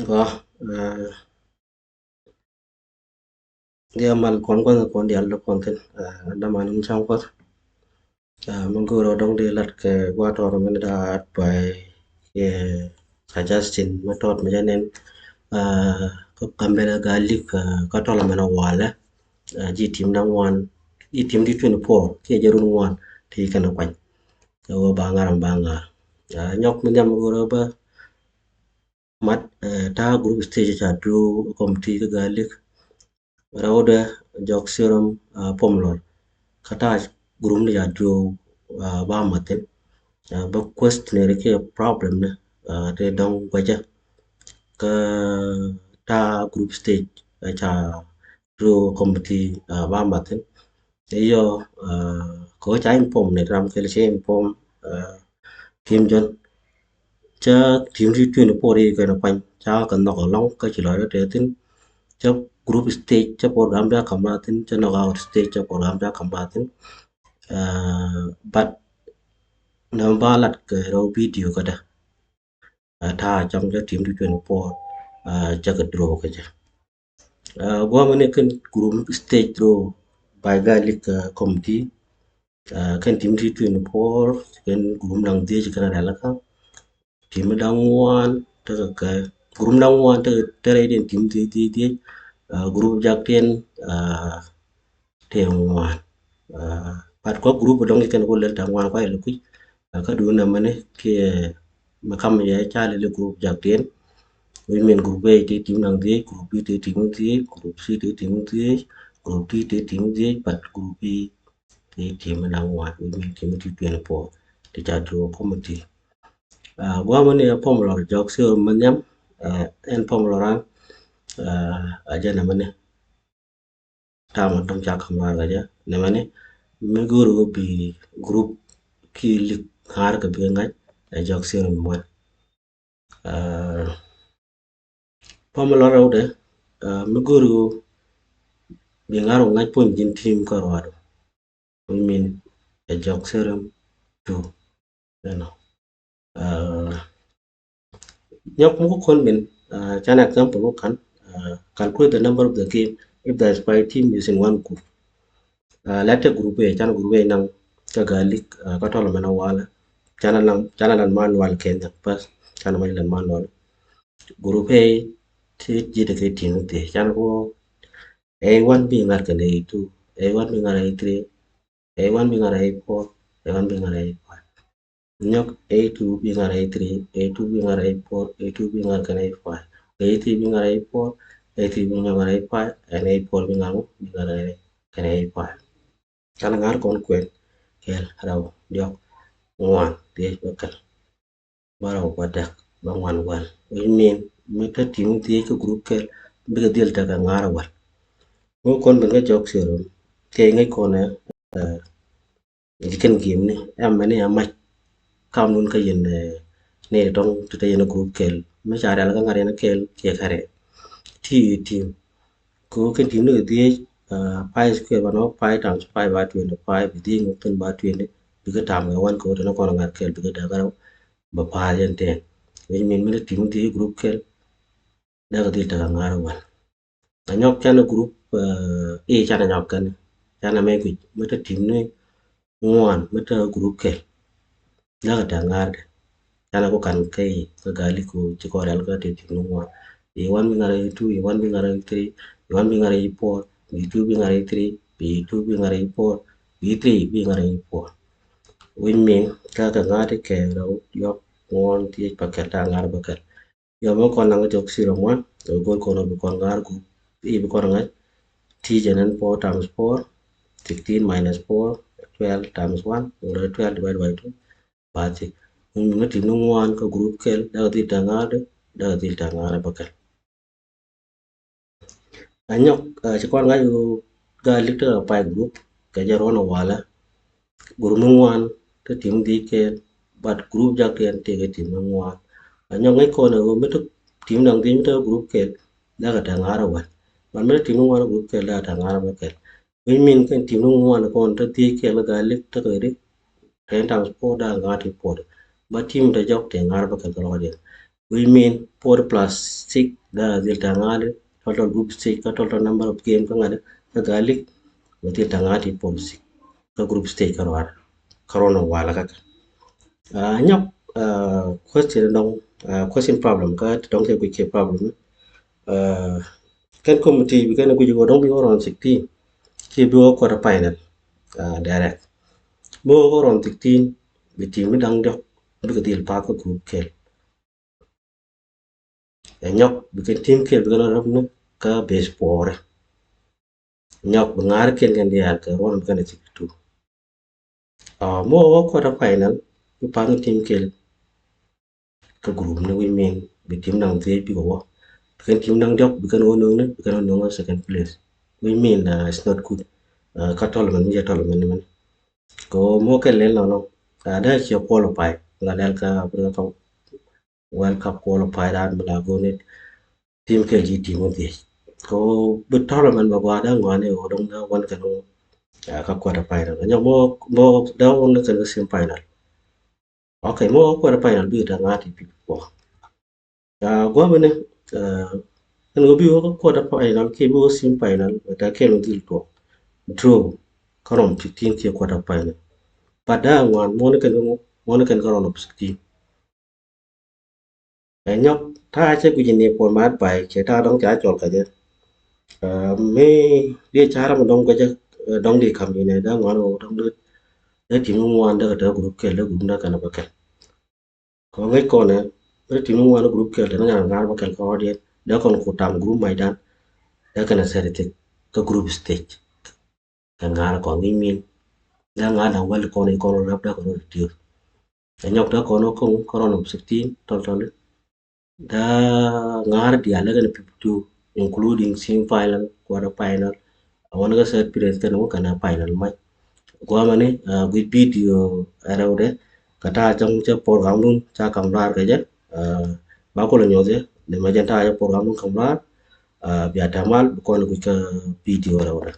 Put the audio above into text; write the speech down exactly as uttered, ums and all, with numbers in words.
Gua, eh, dia mal kɔn kɔn kɔn dial dɔ kɔn thin, eh, dama ni cam kɔth. Eh, mi goro dong di lat kɛ gua tɔr mi da at by, eh, suggestion mi tɔt mi janen, eh, kɛ Gambɛla Garlic, eh, kä tɔl mi na walɛ. Eh, ji tim daŋ wan, ji tim di twenty four, kiɛ jɛ run wan, ti kɛn kuany. Kɛ wä ba ŋaram ba ŋar. Eh, nyɔk mi nyam goro ba mat, eh, ta group stage ca duo committee kä Garlic. Rɛwdɛ jɔk serum, ah, pom lɔr. Kä ta group ni ca duo, ah, ba mathin. Ah, ba questionnaire kiɛ problem ni, ah, ti dɔŋ guacä. Kä ta group stage, ah, ca duo committee, ah, ba mathin. Iyɔ, ah, kɛ ɣöö ca inform ni ram kɛl cɛ inform, ah, Kim Jɔn. Cä tim ti twenty four i̱ kɛn kuany ca kɛ nhɔk ɛlɔ̱ŋ kä ci lɔcdä tɛthin. Cä group stage cä program bia kamathin, cä knockout stage cä program bia kamathin. Ah, but nɛ ba lat kɛ rɛw video kädä. Ah, ta̱a̱ cam cä tim ti twenty four, ah, cä kɛ draw kä cä. Ah, guamä ni kɛn group stage draw by Garlic, ah, committee. Ah, kɛn tim ti twenty four, kɛn group daŋ dhiec kɛn rɛl kä. Tim daŋ wan tekɛ kɛ group daŋ wan tekɛ tɛrɛ den tim dhiec dhiec dhiec. Ah, group jak ten, ah, te ŋuan. Ah, but kua group dɔŋ kɛn ku lɛl ta ŋuan kua ilɛ kuc. Ah, kä duun nɛ mɛni kiɛ mɛ kam yɛ ca lɛl group jak ten. Which mean group A ti tim daŋ dhiec, group B ti tim dhiec, group C ti tim dhiec, group D ti tim dhiec, but group E ti tim daŋ ŋuan. Which mean tim ti twenty four ti ca duo committee. Ah, guamä ni ɛ pom lɔr jɔk si mɛ nhiam, ah, ɛn pom lɔr an, ah, a jɛ nɛ mɛni. Tamɛ dɔ̱ŋ ca ka̱m raar kɛ jɛ nɛmɛni mi go̱o̱ri wä bi group ki lik ŋa̱r kɛ bi ŋa̱c ɛ jɔk serum muɔ̱n. Ah, pamɛ lɔ rɛwdɛ, ah, mi go̱o̱ri wä bi ŋa̱r wä ŋa̱c puɔ̱ny ji̱n tim kä ruaadu. Which mean ɛ jɔk serum tu. Ɛnɔ. Ah, nyɔk muk kɔn min, ah, can example wä kan, ah, calculate the number of the game if there is five team using one group. Ah, lɛt te group A, can group A naŋ kä Garlic, ah, kä tɔl mɛn a walɛ. Can a naŋ, can a lan manual kɛn the first, can a mac lan manual. Group A ti ji̱ te kɛ team te, can ko A one bi ŋa̱r kɛn A two, A one bi ŋa̱r A three, A one bi ŋa̱r A four, A one bi ŋa̱r A five. Nyɔk A two bi ŋa̱r A three, A two bi ŋa̱r A four, A two bi ŋa̱r kɛn A five. A three bi ŋa̱r A four, A three bi ŋa̱r A five, and A four bi ŋa̱r bi ŋa̱r kɛn A five. Kan ŋa̱r kɔn kuɛn kɛl rɛw diɔk ŋuan dhiec bä kɛl. Ba rɛw ba däk ba ŋuan wäl. Which mean mi te tim thiec kä group kɛl bikɛ dhil tekɛ ŋa̱r wäl. Ŋu kɔn ben kä jɔk serum kɛ ŋäc kɔn ɛ, eh, ji̱ kɛn game ni ɛmɛ ni ɛ mac. Kam nun kä yɛn, eh, ni tɔŋ ti te yɛn group kɛl mi ca rial kä ŋa̱r yɛn kɛl kiɛ kärɛ. Ti tim. Kɛ ɣöö kɛn tim ni kɛ dhiec, ah, pi square ba nɔ pi times pi ba twenty five, bi dhiec ŋuk kɛn ba twenty, bikɛ tam kɛ one kɛ ɣöö tɛn kɔn ŋa̱r kɛl bikɛ däk rɛw bɛ pa̱a̱th yɛn tɛn. Which mean mi te tim ni dhiec group kɛl dee kɛ dhil tekɛ ŋa̱r wäl. A nyɔk can group, ah, A can a nyɔk kɛn, can a mɛ guic mi te tim ni ŋuan mi te group kɛl. Dee kɛ tɛk ŋa̱r dɛ. Canɛ ku kan kä i̱ kä Garlic ku ci kɔn rial kä ti tim ni ŋuan. I̱ one bi ŋa̱r i̱ two, i̱ one bi ŋa̱r i̱ three, i̱ one bi ŋa̱r i̱ four, i̱ two bi ŋa̱r i̱ three, i̱ two bi ŋa̱r i̱ four, i̱ three bi ŋa̱r i̱ four. Which mean kä kɛ ŋa̱r ti kɛ rɛw yɔk ŋuan ti pa kɛl ta ŋa̱r pa kɛl. Yɔ mɛ kɔn naŋ jɔk serum one, go̱r kɔn bi kɔn ŋa̱r ku i̱ bi kɔn ŋa̱c. Ti jɛ nɛn four times four, sixteen minus four, twelve times one, or twelve divided by two. Ba thik. Ŋun mi ŋä tim ni ŋuan kä group kɛl, dee kɛ dhil tɛk ŋa̱r dee, dee kɛ dhil tɛk ŋa̱r bä kɛl. A nyɔk, ah, ci kɔn ŋa̱c ɣöö Garlic tekɛ five group kɛ jɛ ruɔ̱n ɛ walɛ. Group ni ŋuan te tim dhiec kɛl, but group jak kɛn tekɛ tim ni ŋuan. A nyɔk ŋäc kɔn ɛ ɣöö mi te tim daŋ dhiec mi tekɛ group kɛl, dee kɛ tɛk ŋa̱r ɛ wäl. But mi te tim ni ŋuan group kɛl, dee kɛ tɛk ŋa̱r bä kɛl. Which mean kɛn tim ni ŋuan kɔn te dhiec kɛl Garlic tekɛ di, ten times four dee ŋa̱r ti four. But tim te jɔk tɛk ŋa̱r bä kɛl kɛ lɔcdiɛn. Which mean forty plus six, dee dhil tɛŋa̱a̱di, total group stage, kä total number of game kä ŋa̱di, kä gaa lik, bɛ dhil tɛŋa̱a̱di forty six kä group stage kä ruaar, kä ruɔ̱n walɛ kä kɛ. Nyɔk, question dɔŋ, question problem kä ti dɔŋ kɛ guic kɛ problem. Kɛn committee bi kɛn guic kɛ dɔŋ bi wä round sixteen kiɛ bi wä quarter final direct. Bi wä round sixteen, bi team mi da̱ŋ diɔk bikɛ dhil path kä group kɛl. Ɛ nyɔk bi kɛn team kɛl bi kɛn rɔp ni kä base puɔrɛ. Nyɔk bi ŋa̱r kɛn kɛn diaal kɛ ruɔn bi kɛn sixty two. Mɔ wä quarter final bi path ni team kɛl kä group ni, which mean bi team da̱ŋ thiec bikɛ wä. Bi kɛn team da̱ŋ diɔk bi kɛn wä no̱o̱ŋ ni, bi kɛn wä no̱o̱ŋ second place, which mean it's not good. Kä tournament mi jɛ tournament ni mɛn. Kɛ mɔ kɛn lɛl nɔnɔ, dee ciɛ qualify la lɛl kä Africa Cup, World Cup qualify dan mi la go̱o̱r ni team kɛl ji̱ team wä dhiec. Kɛ bi tournament bɛ gɔaa dee ŋɔaani wä dɔŋ dee wän kɛn wä kä quarter final. Nyɔk mɔ mɔ dee wä ni kɛn kä semi final. Ok, mɔ quarter final bi dee ŋa̱a̱t i̱ pi̱ kuɔ. Guamɛ ni ɛn ɣöö bi wä kä quarter final kiɛ bi wä semi final, bɛ tɛ kɛn wä dhil tuɔk draw kä round sixteen kiɛ quarter final. But dee ŋɔaani mɔ ni kɛn kä mɔ ni kɛn kä round of sixteen. Ɛ nyɔk ta̱a̱ cɛ guic ni puɔl mat bay cɛ ta̱a̱ dɔ̱ŋ ca cɔl kɛ jɛ. Mi diɛ ca ram dɔ̱ŋ guecä dɔ̱ŋ di kam inɛ dee ŋuan wä dɔ̱ŋ di dee tim ŋuan dee kɛ tɛ group kɛl dee group dee kɛn bä kɛl. Kɛ ŋäc kɔn ɛ dee tim ŋuan group kɛl dee ŋa̱n ŋa̱n bä kɛl kɛ ɔdiɛn dee kɔn ku tam group mac dan dee kɛn ɛ sɛt ɛ thik kä group stage. Kɛ ŋa̱r kɔn wi̱i̱ min dee ŋa̱r da̱ŋ wäl kɔn i̱ kɔn rɛp dee kɔn rɔ reduce. Ɛ nyɔk dee kɔn ɔ ko̱ŋ kä round of sixteen tɔl tɔl i̱ dee ŋa̱r diaal dee kɛn fifty two, including semi final, quarter final, a wän kä third place kɛn wä kɛn a final mac. Guamɛ ni guic video ɛ rɛw dee kɛ ta̱a̱ cäŋ cä program dun ca kam raar kɛ jɛ. Ba kulɛ nyuɔth jɛ ni mɛ jɛn ta̱a̱ cä program dun kam raar. Bia tɛmal bi kɔn guic kä video rɛw dee.